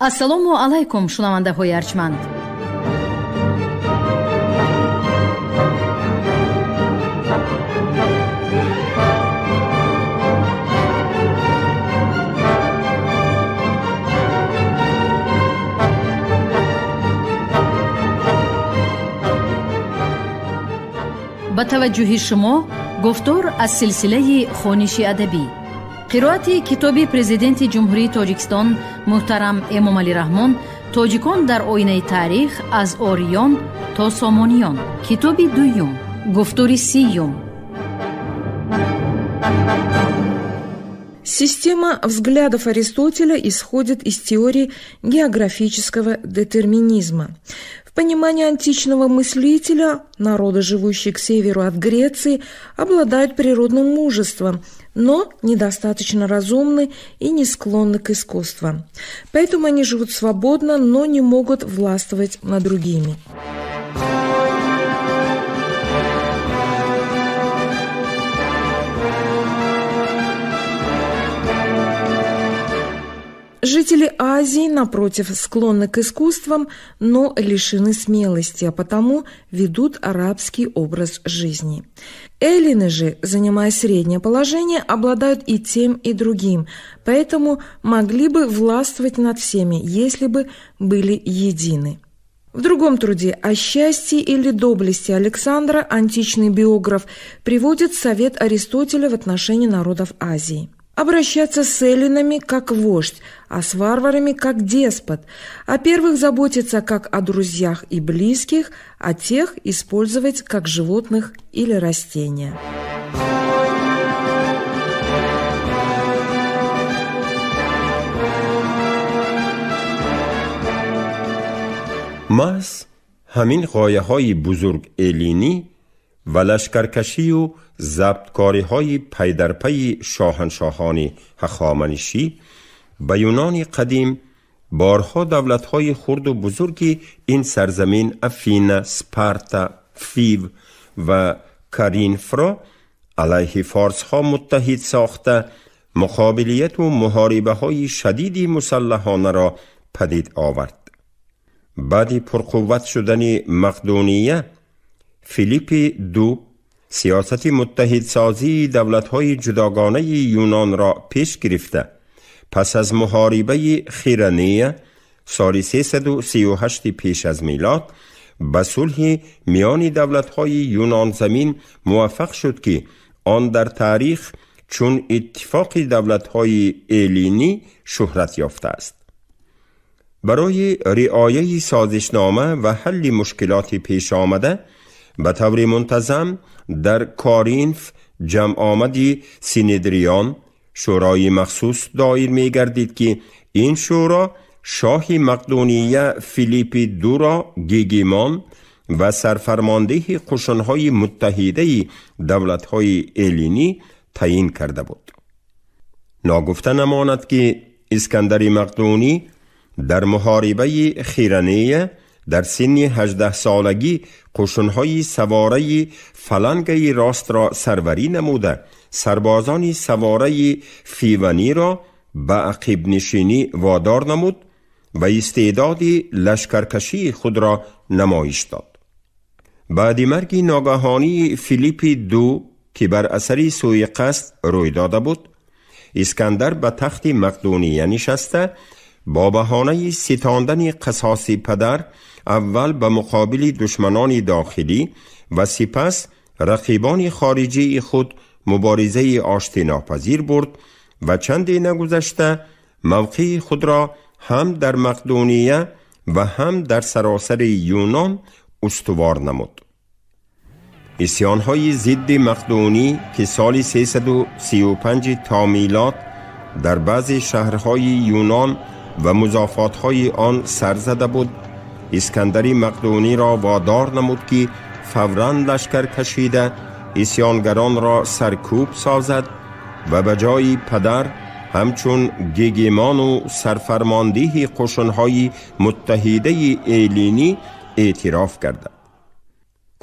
Ассалому алайкум, шунавандаҳои арҷманд. Ба таваҷҷӯҳи шумо гуфтор аз силсилаи хониши адабӣ. Қироати китоби Президенти Ҷумҳурии Тоҷикистон муҳтарам Эмомалӣ Раҳмон «Тоҷикон дар оинаи таърих аз ориён то сомониён». Китоби дуюм, гуфтори сиюм. Система взглядов Аристотеля исходит из теории географического детерминизма. В понимании античного мыслителя народы, живущие к северу от Греции, обладают природным мужеством, но недостаточно разумны и не склонны к искусствам. Поэтому они живут свободно, но не могут властвовать над другими. Жители Азии, напротив, склонны к искусствам, но лишены смелости, а потому ведут арабский образ жизни. Эллины же, занимая среднее положение, обладают и тем, и другим, поэтому могли бы властвовать над всеми, если бы были едины. В другом труде «О счастье или доблести» Александра античный биограф приводит совет Аристотеля в отношении народов Азии. Обращаться с эллинами как вождь, а с варварами как деспот, о первых заботиться как о друзьях и близких, а тех использовать как животных или растения. Маҳз ҳамин ғояҳои бузург эллинӣ ва лашкаркашию забткориҳои пайдарпайи шоҳаншоҳони ҳахоманишӣ ба Юнони қадим борҳо давлатҳои хурду бузурги ин сарзамин Афина, Спарта, Фив ва Каринфро алайҳи форсҳо муттаҳид сохта, муқобилияту муҳорибаҳои шадиди мусаллаҳонаро падид овард. Баъди пурқувват шудани Мақдуния, Филиппи ду сиёсати муттаҳидсозии давлатҳои ҷудогонаи Юнонро пеш гирифта, пас аз муҳорибаи Хиранея соли 338 пеш аз милод ба сулҳи миёни давлатҳои Юнонзамин муваффақ шуд, ки он дар таърих чун иттифоқи давлатҳои эллинӣ шӯҳрат ёфтааст. Барои риояи созишнома ва ҳалли мушкилоти пешомада ба таври мунтазам дар Коринф ҷамъомади Синедрион, шӯрои махсус, доир мегардид, ки ин шӯро шоҳи Мақдуния Филиппи дуро гегемон ва сарфармондеҳи қушунҳои муттаҳидаи давлатҳои эллинӣ таъин карда буд. Ногуфта намонад, ки Искандари Мақдунӣ дар муҳорибаи Хиранея дар синни 18 солагӣ қушунҳои савораи фалангаи ростро сарварӣ намуда, сарбозони савораи фиваниро ба ақибнишинӣ водор намуд ва истеъдоди лашкаркашии худро намоиш дод. Баъди марги ногаҳонии Филиппи ду, ки бар асари сӯиқасд рӯй дода буд, Искандар ба тахти Мақдуния нишаста, бо баҳонаи ситондани қасоси падар аввал ба муқобили душманони дохилӣ ва сипас рақибони хориҷии худ муборизаи оштинопазир бурд ва чанде нагузашта мавқеи худро ҳам дар Мақдуния ва ҳам дар саросари Юнон устувор намуд. Исьёнҳои зидди мақдунӣ, ки соли 335 то милод дар баъзе шаҳрҳои Юнон ва музофотҳои он сар зада буд, Искандари Мақдуниро водор намуд, ки фавран лашкар кашида, исьёнгаронро саркӯб созад ва ба ҷои падар ҳамчун гегемону сарфармондиҳи қушунҳои муттаҳидаи эллинӣ эътироф гардад.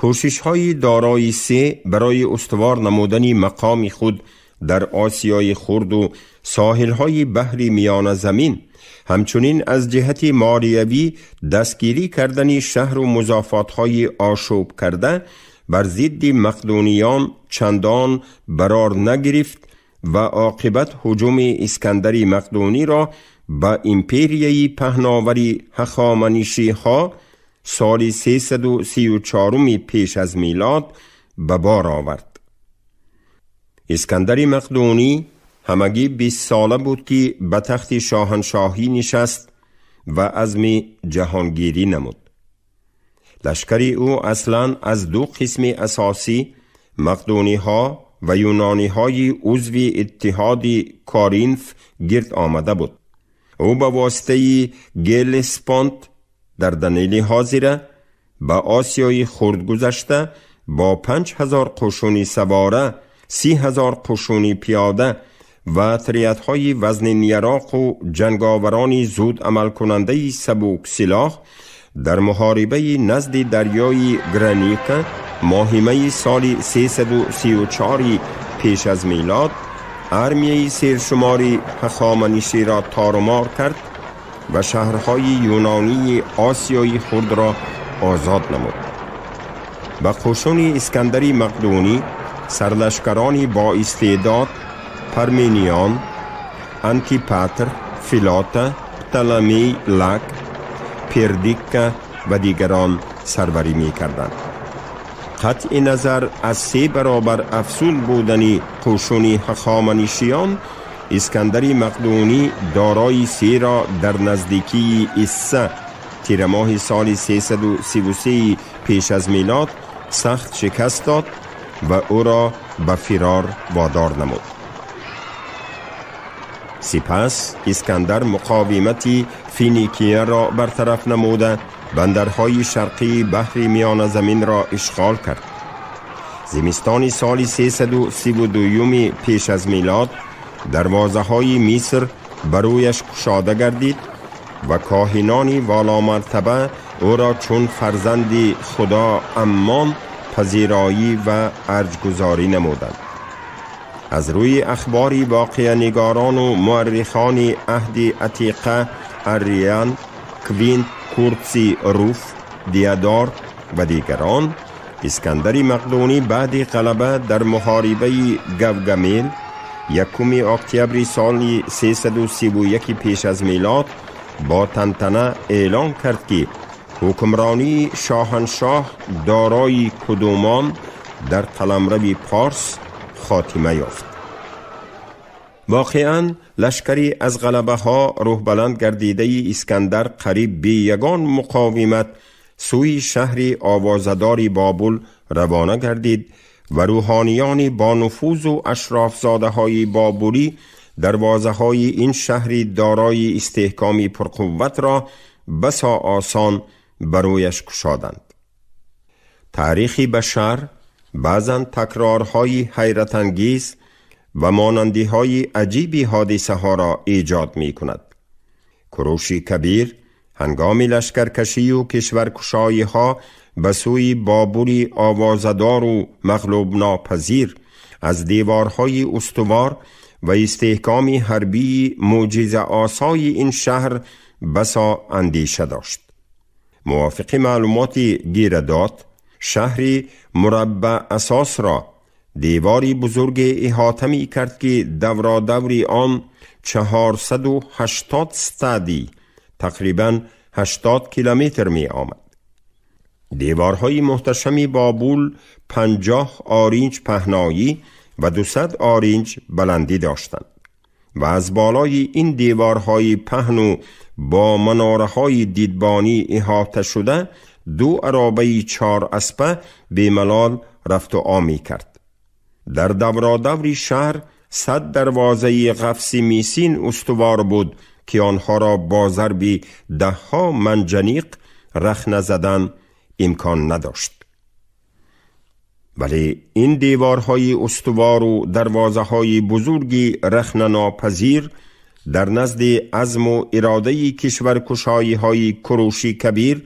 Кӯшишҳои Дорои се барои устувор намудани мақоми худ дар Осиёи Хурду соҳилҳои баҳри Миёназамин ҳамчунин аз ҷиҳати молиявӣ дастгирӣ кардани шаҳру музофотҳои ошӯб карда бар зидди мақдуниён чандон барор нагирифт ва оқибат ҳуҷуми Искандари Мақдуниро ба империяи паҳновари ҳахоманишиҳо соли 334 пеш аз милод ба бор овард. Искандари Мақдунӣ ҳамагӣ 20 сола буд, ки ба тахти шоҳаншоҳӣ нишаст ва азми ҷаҳонгирӣ намуд. Лашкари ӯ аслан аз ду қисми асосӣ, мақдуниҳо ва юнониҳои узви иттиҳоди Коринф, гирд омада буд. Ӯ ба воситаи Геллеспонт, Дарданели ҳозира, ба Осиёи Хурд гузашта, бо 5000 қушуни савора, 30,000 қушуни пиёда ва отрядҳои вазнин яроқу ҷанговарони зуд амалкунандаи сабук силоҳ дар муҳорибаи назди дарёи Граника моҳи майи соли 334 пеш аз милод армияи сершумори ҳахоманиширо торумор кард ва шаҳрҳои юнонии Осиёи Хурдро озод намуд. Ба қушуни Искандари Мақдунӣ сарлашкарони боистеъдод Парменион, Антипатр, Филота, Пталамей Лак, Пердикка ва дигарон сарварӣ мекарданд. Қатъи назар аз се баробар афзун будани қушуни ҳахоманишиён, Искандари Мақдунӣ дорои серо дар наздикии Исса тирамоҳи соли 333 пеш аз милод сахт шикаст дод ва ӯро ба фирор водор намуд. Сипас Искандар муқовимати Финикияро бартараф намуда, бандарҳои шарқии баҳри Миёназаминро ишғол кард. Зимистони соли 332 пеш аз милод дарвозаҳои Миср ба рӯяш кушода гардид ва коҳинони воломартаба ӯро чун фарзанди худо Аммон пазироӣ ва арҷгузорӣ намуданд. Аз рӯи ахбори воқеанигорону муаррихони аҳди Атиқа, Арриан, Квинт Куртси Руф, Диадор ва дигарон, Искандари Мақдунӣ баъди ғалаба дар муҳорибаи Гавгамел 1 октябри соли 331 пеш аз милод бо тантана эълон кард, ки ҳукмронии шоҳаншоҳ дорои кудумон дар қаламрави Порс хотима ёфт. Воқеан, лашкари аз ғалабаҳо рӯҳбаланд гардидаи Искандар қариб бе ягон муқовимат сӯи шаҳри овозадори Бобул равона гардид ва рӯҳониёни бонуфузу ашрофзодаҳои бобулӣ дарвозаҳои ин шаҳри дорои истеҳкоми пурқувватро басо осон ба рӯяш кушоданд. Таърихи башар баъзан такрорҳои ҳайратангез ва монандиҳои аҷиби ҳодисаҳоро эҷод мекунад. Куруши Кабир ҳангоми лашкаркашию кишваркушоиҳо ба сӯи Бобули овозадору мағлубнопазир аз деворҳои устувор ва истеҳкоми ҳарбии мӯъҷизаосои ин шаҳр басо андеша дошт. Мувофиқи маълумоти Гиродот, шаҳри мураббаъ асосро девори бузурге иҳота мекард, ки давродаври он 480 стадий, тақрибан 80 километр меомад. Деворҳои муҳташами Бобул 50 оринҷ паҳноӣ ва 200 оринҷ баландӣ доштанд ва аз болои ин деворҳои паҳну бо манораҳои дидбонӣ иҳота шуда ду аробаи чор аспа бемалол рафту ом мекард. Дар давродаври шаҳр 100 дарвозаи ғафси мисин устувор буд, ки онҳоро бо зарби даҳҳо манҷаниқ рахна задан имкон надошт. Вале ин деворҳои устувору дарвозаҳои бузурги рахнанопазир дар назди азму иродаи кишваркушоиҳои Куруши Кабир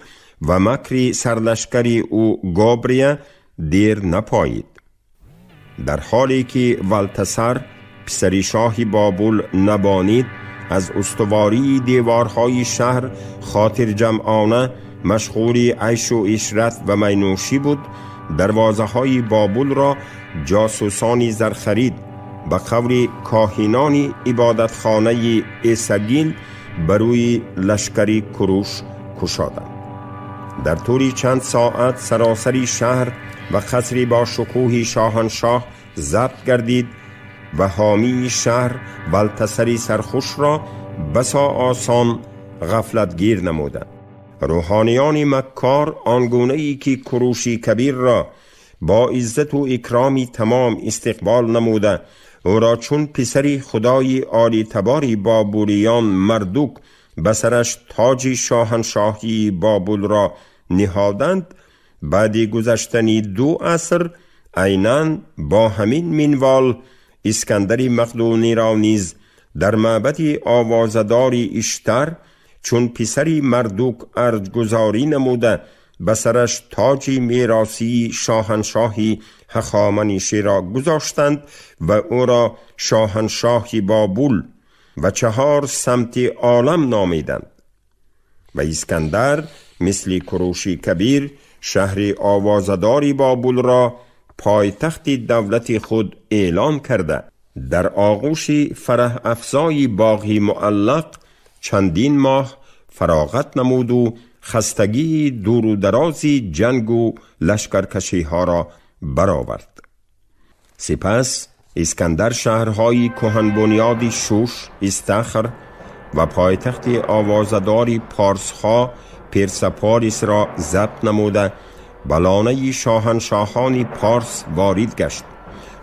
ва макри сарлашкари ӯ Гобрия дер напоид. Дар ҳоле ки Валтасар, писари шоҳи Бобул, Набонид, از استواری دیوارهای شهر خاطر جمعانه مشغول عیش و عشرت و مینوشی بود، دروازه های بابل را جاسوسانی زرخرید به قول کاهنان عبادتخانه ایسگیل بروی لشکری کوروش کشادند. در طول چند ساعت سراسری شهر و قصری با شکوه شاهنشاه ضبط گردید و حامی شهر ولتسری سرخوش را بسا آسان غفلتگیر نمودند. روحانیان مکار آنگونه ای که کوروشی کبیر را با عزت و اکرامی تمام استقبال نموده، او را چون پسری خدای عالی تباری بابولیان مردوک به سرش تاج شاهنشاهی بابل را نهادند، بعد گذشتن 2 عصر عیناً با همین منوال اسکندری مقدونی را نیز در معبد آوازدار اشتر چون پسری مردوک ارجگذاری نموده به سرش تاج میراثی شاهنشاهی هخامنشی را گذاشتند و او را شاهنشاهی بابل و 4 سمت عالم نامیدند. و اسکندر مثل کوروشی کبیر شهر آوازدار بابل را پایتخت دولت خود اعلان کرده، در آغوش فرح افزای باغی معلق چندین ماه فراغت نمود و خستگی دور و درازی جنگ و لشکرکشی ها را برآورد. سپس اسکندر شهرهای کهن بنیاد شوش، استخر و پایتخت آوازدار پارسها پرسپاریس را ضبط نموده بلانه شاهنشاهان پارس وارد گشت.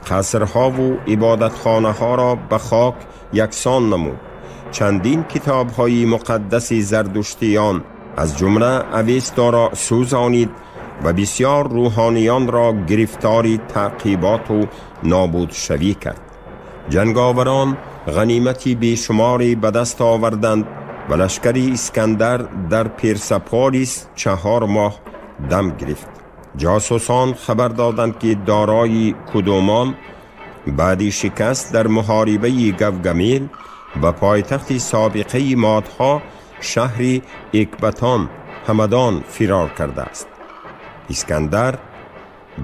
قصرها و عبادتخانه ها را به خاک یکسان نمود. چندین کتاب‌های مقدس زردشتیان از جمله اوستا را سوزانید و بسیار روحانیان را گرفتار تعقیبات و نابود شوی کرد. جنگاوران غنیمتی بیشماری به دست آوردند و لشکر اسکندر در پرسپولیس 4 ماه دم گرفت. جاسوسان خبر دادند که دارای کدومان بعد شکست در محاربه گوگمیل و پایتخت سابقه مادها شهر اکباتان همدان فرار کرده است. اسکندر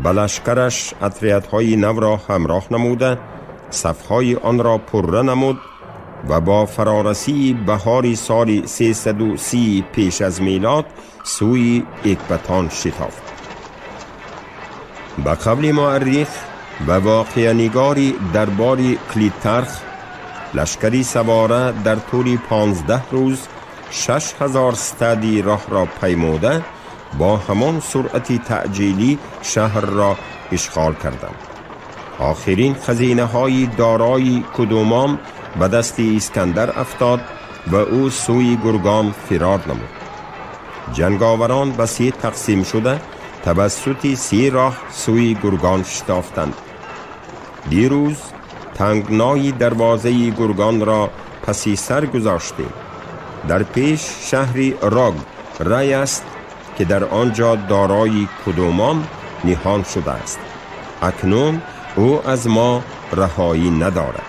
به لشکرش اطریت‌های نو را همراه نموده، صفهای آن را پره نمود و با فرارسی بهار سال 330 پیش از میلاد سوی اکباتان شتافت. به قول مؤرخ و واقعه نگاری دربار کلیترخ، لشکری سواره در طول 15 روز 6000 ستادی راه را پیموده با همان سرعت تعجیلی شهر را اشغال کردند. آخرین خزینه های دارای کدومان به دست اسکندر افتاد و او سوی گرگان فرار نمود. جنگاوران به 3 تقسیم شده توسط 3 راه سوی گرگان شتافتند. دیروز تنگنای دروازه گرگان را پسی سر گذاشتیم. در پیش شهری راگ رای است که در آنجا دارای کدومان نهان شده است. اکنون او از ما رهایی ندارد.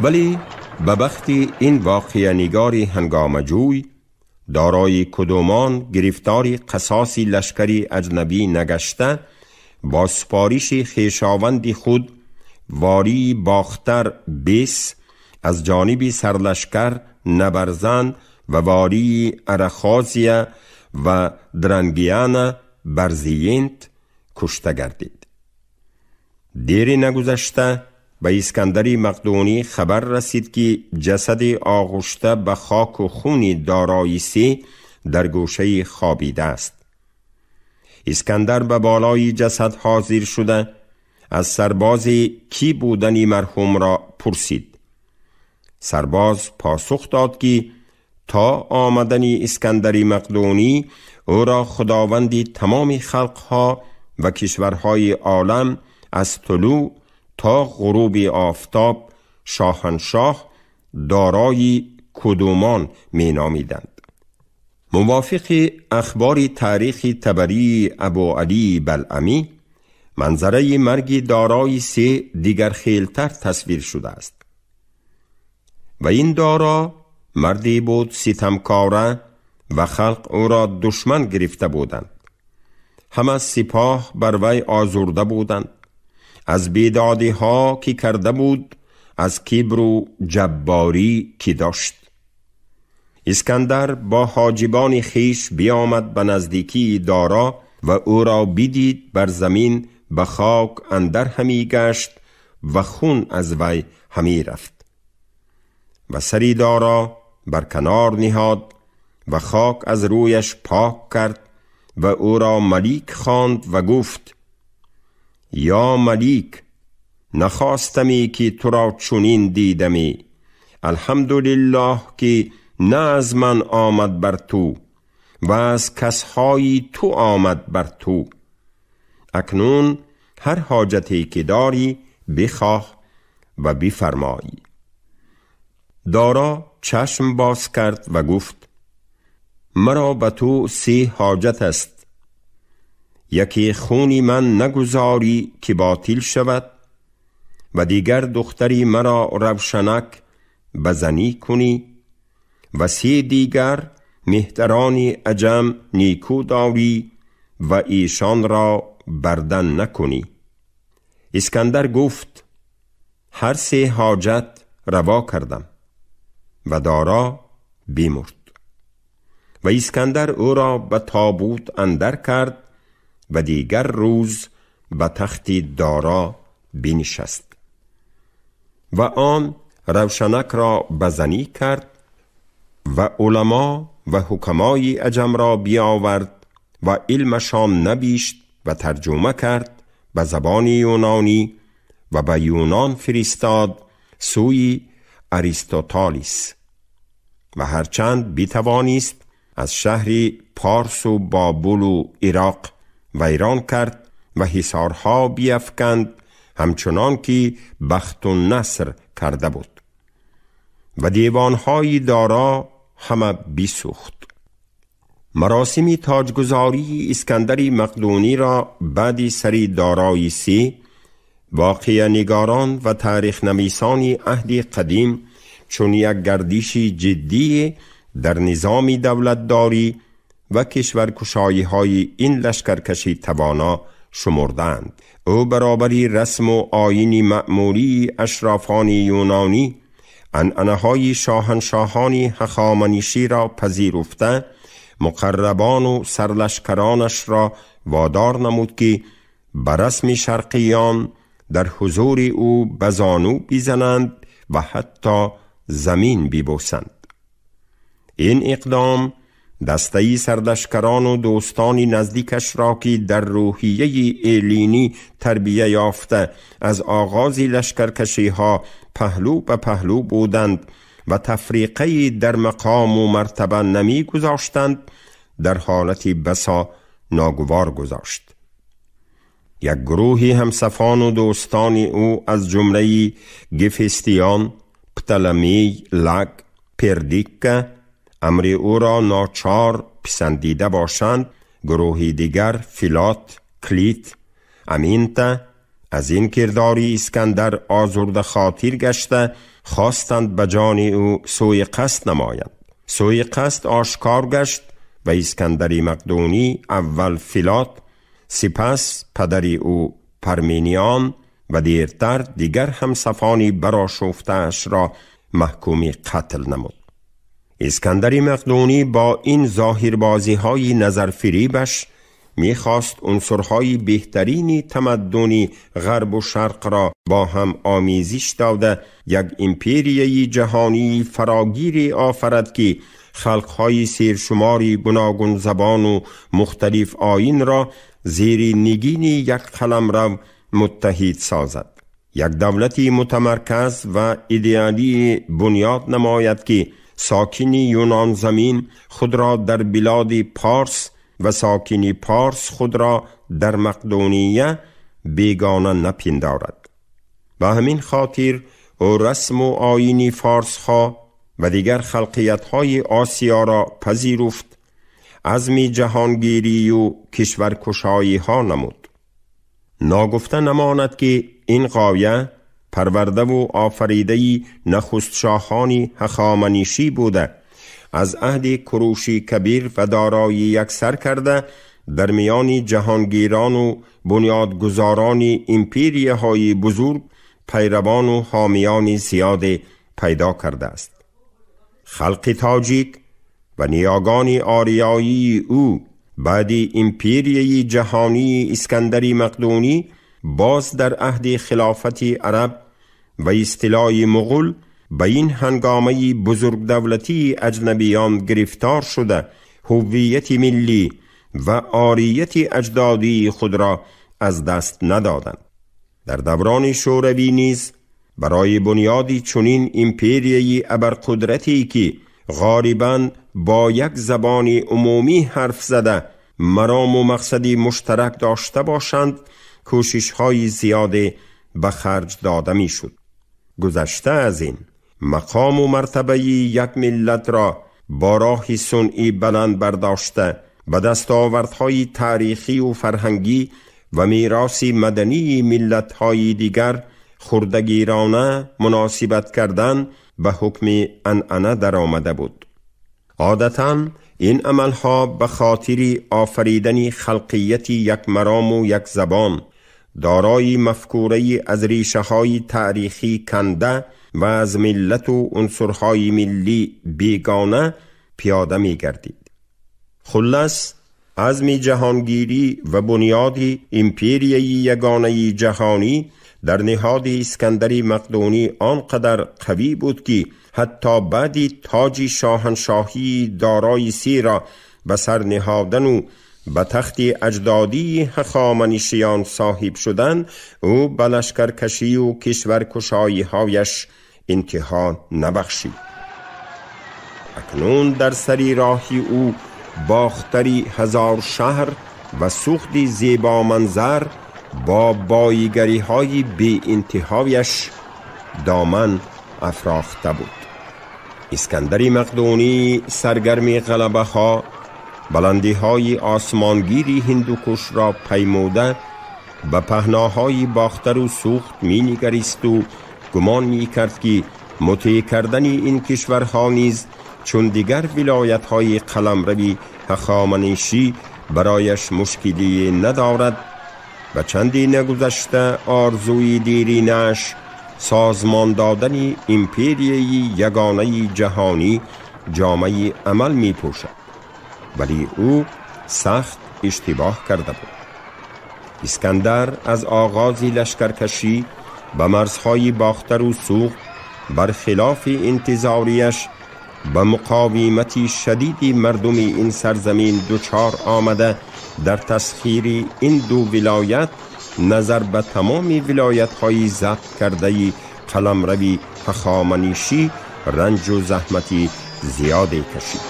ولی به بخت این واقعه نگاری هنگامجوی، دارای کدومان گرفتار قصاص لشکری اجنبی نگشته، با سپارش خویشاوند خود واری باختر بیس از جانب سرلشکر نبرزن و واری ارخازیه و درنگیانه برزینت کشته گردید. دیری نگذشته به اسکندری مقدونی خبر رسید که جسد آغشته به خاک و خون دارای سه در گوشه خوابیده است. اسکندر به بالای جسد حاضر شده از سرباز کی بودن مرحوم را پرسید. سرباز پاسخ داد که تا آمدن اسکندری مقدونی او را خداوندی تمام خلقها و کشورهای عالم از طلوع تا غروب آفتاب شاهنشاه دارای کدومان می نامیدند. موافق اخبار تاریخ طبری ابو علی بلعمی، منظره مرگ دارای سه دیگر خیلتر تصویر شده است. و این دارا مردی بود ستمکاره و خلق او را دشمن گرفته بودند. همه سپاه بر وی آزرده بودند، از بیدادی ها که کرده بود، از کبر و جباری که داشت. اسکندر با حاجبان خیش بیامد به نزدیکی دارا و او را بدید بر زمین به خاک اندر همی گشت و خون از وی همی رفت. و سری دارا بر کنار نهاد و خاک از رویش پاک کرد و او را ملیک خواند و گفت: یا ملیک، نخواستمی که تو را چنین دیدمی. الحمدلله که نه از من آمد بر تو و از کسهای تو آمد بر تو. اکنون هر حاجتی که داری بخواه و بفرمایی. دارا چشم باز کرد و گفت: مرا به تو 3 حاجت است. یکی خونی من نگذاری که باطل شود، و دیگر دختری مرا روشنک بزنی کنی، و 3 دیگر مهتران عجم نیکو داری و ایشان را بردن نکنی. اسکندر گفت: هر 3 حاجت روا کردم. و دارا بیمرد. و اسکندر او را به تابوت اندر کرد و دیگر روز به تخت دارا بنشست و آن روشنک را بزنی کرد و علما و حکمای عجم را بیاورد و علمشان نبیشت و ترجمه کرد به زبان یونانی و به یونان فرستاد سوی اریستوتالیس. و هرچند بیتوانست از شهر پارس و بابل و عراق ویران کرد و حصارها بیفکند، همچنان که بخت و نصر کرده بود. و دیوانهای دارا همه بیسوخت. مراسم تاجگذاری اسکندر مقدونی را بعد سری دارای 3 واقعه نگاران و تاریخ نویسان عهد قدیم چون یک گردش جدی در نظام دولتداری و کشورکشایی های این لشکرکشی توانا شمردند. او برابری رسم و آیین معمولی اشرافان یونانی عنعنه شاهنشاهان هخامنشی را پذیرفته، مقربان و سرلشکرانش را وادار نمود که به رسم شرقیان در حضور او بزانو بیزنند و حتی زمین بیبوسند. این اقدام دسته‌ای سرلشکران و دوستان نزدیکش را که در روحیه ایلینی تربیه یافته از آغاز لشکرکشی ها پهلو به پهلو بودند و تفریقه در مقام و مرتبه نمی گذاشتند، در حالت بسا ناگوار گذاشت. یک گروهی همصفان و دوستان او از جمله گفستیان، پتلمی، لگ، پردیکه امر او را ناچار پسندیده باشند، گروهی دیگر فیلات، کلیت، امینته از این کرداری اسکندر آزرده خاطر گشته خواستند به جان او سوی قصد نمایند. سوی قصد آشکار گشت و اسکندر مقدونی اول فیلات، سپس پدر او پرمینیان و دیرتر دیگر همصفانی برآشفته‌اش را محکوم قتل نمود. اسکندر مقدونی با این ظاهربازی های نظر فریبش میخواست عنصرهای بهترین تمدنی غرب و شرق را با هم آمیزش داده یک امپریه جهانی فراگیری آفرد که خلقهای سیرشماری گوناگون زبان و مختلف آیین را زیر نگین یک قلمرو متحد سازد. یک دولتی متمرکز و ایدئالی بنیاد نماید که ساکن یونان زمین خود را در بلاد پارس و ساکن پارس خود را در مقدونیه بیگانه نپندارد. به همین خاطر او رسم و آیین فارس ها و دیگر خلقیت های آسیا را پذیرفت، عزم جهانگیری و کشورکشایی ها نمود. ناگفته نماند که این غایه پرورده و آفریده نخست شاهان هخامنشی بوده، از عهد کوروشی کبیر و دارای یک سر کرده در میان جهانگیران و بنیادگذاران ایمپریه های بزرگ پیروان و حامیان زیاد پیدا کرده است. خلق تاجیک و نیاگان آریایی او بعد ایمپریه جهانی اسکندری مقدونی باز در عهد خلافت عرب و استیلای مغول به این هنگامه بزرگ دولتی اجنبیان گرفتار شده هویت ملی و آریت اجدادی خود را از دست ندادند. در دوران شوروی نیز برای بنیادی چنین ایمپریه ابرقدرتی که غالباً با یک زبان عمومی حرف زده مرام و مقصدی مشترک داشته باشند کوشش های زیاد به خرج داده می شد. گذشته از این مقام و مرتبه یک ملت را با راه صنعی بلند برداشته به دستاوردهای تاریخی و فرهنگی و میراث مدنی ملت‌های دیگر خردگیرانه مناسبت کردن به حکم عنعنه در آمده بود. عادتاً این عملها به خاطر آفریدن خلقیت یک مرام و یک زبان دارای مفکوره از ریشه های تاریخی کنده و از ملت و عنصرهای ملی بیگانه پیاده می گردید. خلاص عزم جهانگیری و بنیاد ایمپریه یگانه جهانی در نهاد اسکندری مقدونی آنقدر قوی بود که حتی بعد تاج شاهنشاهی دارای سی را به سر نهادن و به تخت اجدادی هخامنشیان صاحب شدن، او به لشکرکشی و کشورکشایی هایش انتها نبخشید. اکنون در سری راهی او باختری 1000 شهر و سوخت زیبا منظر با بایگری های بی انتهایش دامن افراخته بود. اسکندری مقدونی سرگرم غلبه ها بلندی های آسمانگیری هندوکش را پیموده به پهناهای باختر و سوخت می نگریست و گمان می کرد که مطیع کردن این کشورها نیز چون دیگر ولایت های قلمروی هخامنشی برایش مشکلی ندارد. و چندی نگذشته آرزوی دیرینش سازمان دادن ایمپریه یگانه جهانی جامعه عمل می پوشد، ولی او سخت اشتباه کرده بود. اسکندر از آغاز لشکرکشی به مرزهای باختر و سوخت برخلاف انتظاریش به مقاومت شدید مردم این سرزمین دچار آمده در تسخیر این دو ولایت نظر به تمام ولایت‌های ضبط کرده قلمروی هخامنشی رنج و زحمتی زیادی کشید.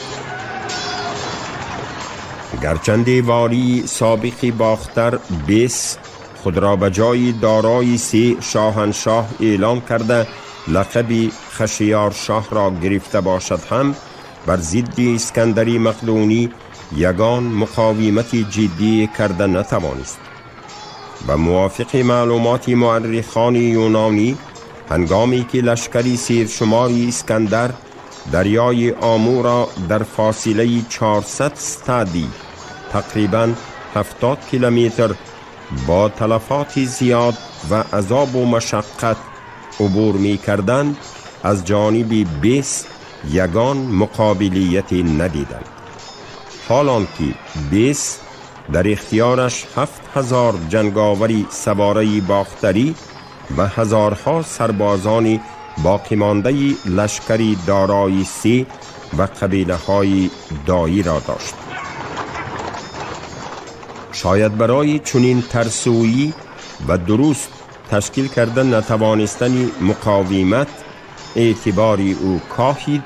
گرچند والی سابق باختر بیس خود را به جای دارای 3 شاهنشاه اعلام کرده لقب خشیار شاه را گرفته باشد، هم بر ضد اسکندری مقدونی یگان مقاومت جدی کرده نتوانست. و موافق معلومات مورخان یونانی هنگامی که لشکری سیرشماری اسکندر دریای آمو را در فاصله 400 ستادی تقریباً 70 کیلومتر با تلفات زیاد و عذاب و مشقت عبور می کردند، از جانب بیس یگان مقابلیت ندیدند. حالان که بیس در اختیارش 7000 جنگاوری سواره باختری و هزارها سربازان باقی مانده لشکری دارای 3 و قبیله های دایی را داشت. شاید برای چنین ترسویی و درست تشکیل کردن نتوانستن مقاومت اعتباری او کاهید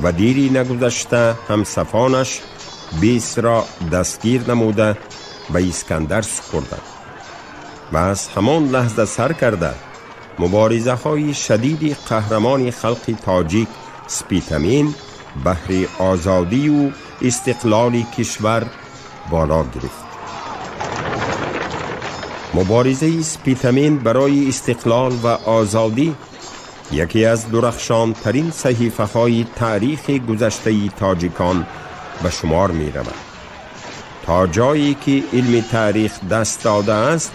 و دیری نگذشته همصفانش بیس را دستگیر نموده و اسکندر سپردند و از همان لحظه سر کرده مبارزه های شدید قهرمان خلق تاجیک سپیتامین بهر آزادی و استقلال کشور بالا گرفت. مبارزه اسپیتامین برای استقلال و آزادی یکی از درخشان ترین صحیفه های تاریخ گذشته تاجیکان به شمار می رود. تا جایی که علم تاریخ دست داده است،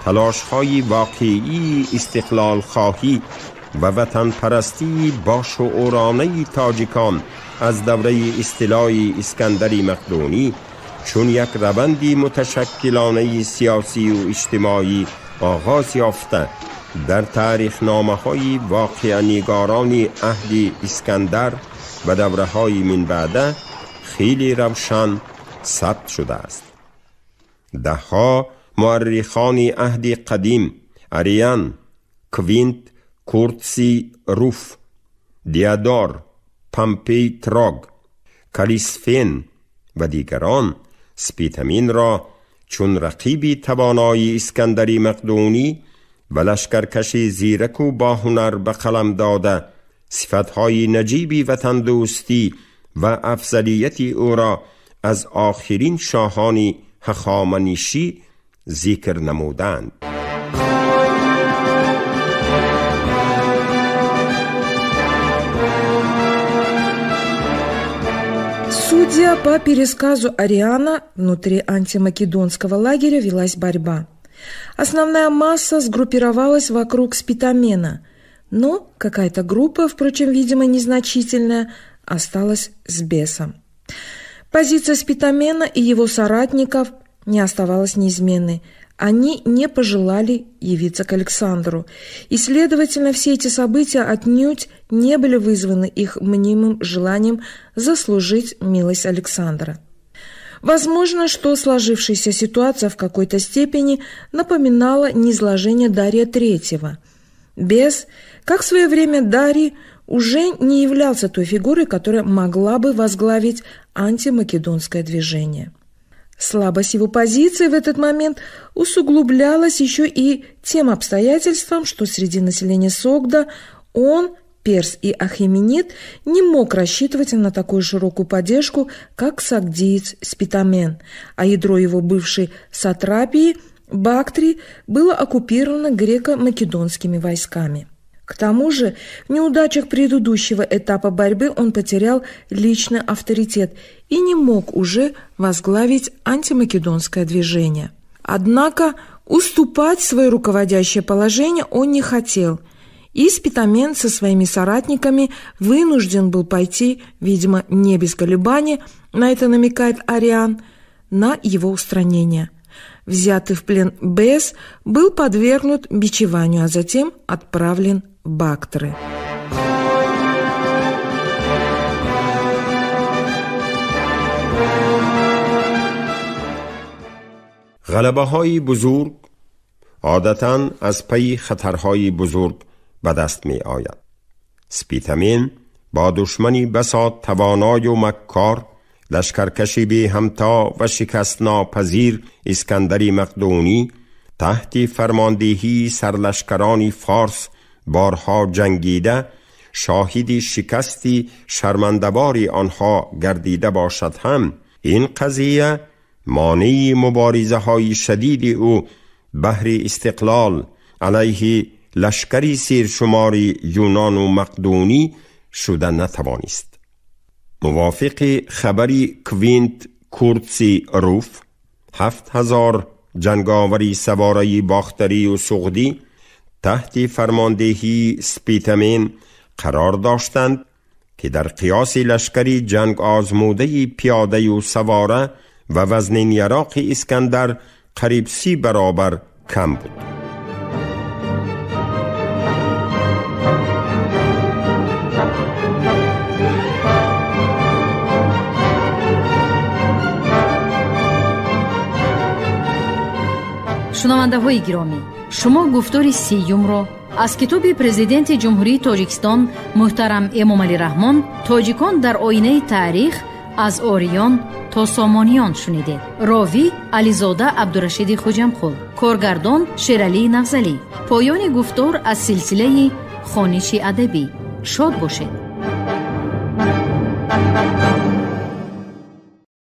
تلاش های واقعی استقلال خواهی و وطن پرستی با شعورانه تاجیکان از دوره استیلای اسکندری مقدونی چون یک روندی متشکلانه سیاسی و اجتماعی آغاز یافته، در تاریخ نامه های واقع نگاران عهد اسکندر و دوره های من بعده خیلی روشن ثبت شده است. دهها مورخان عهد قدیم، اریان، کوینت کورتسی روف، دیادور، پامپی تراگ، کالیسفین و دیگران سپیتامین را چون رقیبی توانای اسکندری مقدونی و لشکرکشی زیرک و با هنر به قلم داده، صفتهای نجیبی وطن دوستی و افضلیت او را از آخرین شاهان هخامنشی ذکر نمودند. Судя по пересказу Ариана, внутри антимакедонского лагеря велась борьба. Основная масса сгруппировалась вокруг Спитамена, но какая-то группа, впрочем, видимо, незначительная, осталась с бесом. Позиция Спитамена и его соратников не оставалась неизменной. Они не пожелали явиться к Александру, и, следовательно, все эти события отнюдь не были вызваны их мнимым желанием заслужить милость Александра. Возможно, что сложившаяся ситуация в какой-то степени напоминала низложение Дария III. Бес, как в свое время Дарий, уже не являлся той фигурой, которая могла бы возглавить антимакедонское движение. Слабость его позиции в этот момент усугублялась еще и тем обстоятельством, что среди населения Согда он, перс и ахеменид, не мог рассчитывать на такую широкую поддержку, как согдиец Спитамен, а ядро его бывшей сатрапии Бактрии было оккупировано греко-македонскими войсками. К тому же в неудачах предыдущего этапа борьбы он потерял личный авторитет и не мог уже возглавить антимакедонское движение. Однако уступать свое руководящее положение он не хотел, и Спитамен со своими соратниками вынужден был пойти, видимо, не без колебаний, на это намекает Ариан, на его устранение. Взятый в плен Бес был подвергнут бичеванию, а затем отправлен в Бактры. غلبه‌های بزرگ عادتاً از پی خطرهای بزرگ به دست می آید. سپیتامین با دشمنی بسا توانای و مکار، لشکرکشی بی همتا و شکست ناپذیر اسکندری مقدونی تحت فرماندهی سرلشکرانی فارس بارها جنگیده، شاهد شکستی شرمنده‌باری آنها گردیده باشد هم این قضیه مانع مبارزه های شدید او بهر استقلال علیه لشکری سیرشماری یونان و مقدونی شده نتوانست. موافق خبری کوینت کورتسی روف، 7000 جنگاوری سواره‌ی باختری و سغدی تحت فرماندهی سپیتامین قرار داشتند که در قیاس لشکری جنگ آزموده پیاده و سواره و وزن یراق اسکندر قریب 30 برابر کم بود. Шунавандаҳои гиромӣ, шумо гуфтори сеюмро аз китоби президенти Ҷумҳурии Тоҷикистон муҳтарам Эмомалӣ Раҳмон «Тоҷикон дар оинаи таърих аз ориён то сомониён» шунидед. Ровӣ Ализода Абдурашиди Хуҷамқул, коргардон Шералии Нағзалӣ. Поёни гуфтор аз силсилаи хониши адабӣ. Шод бошед.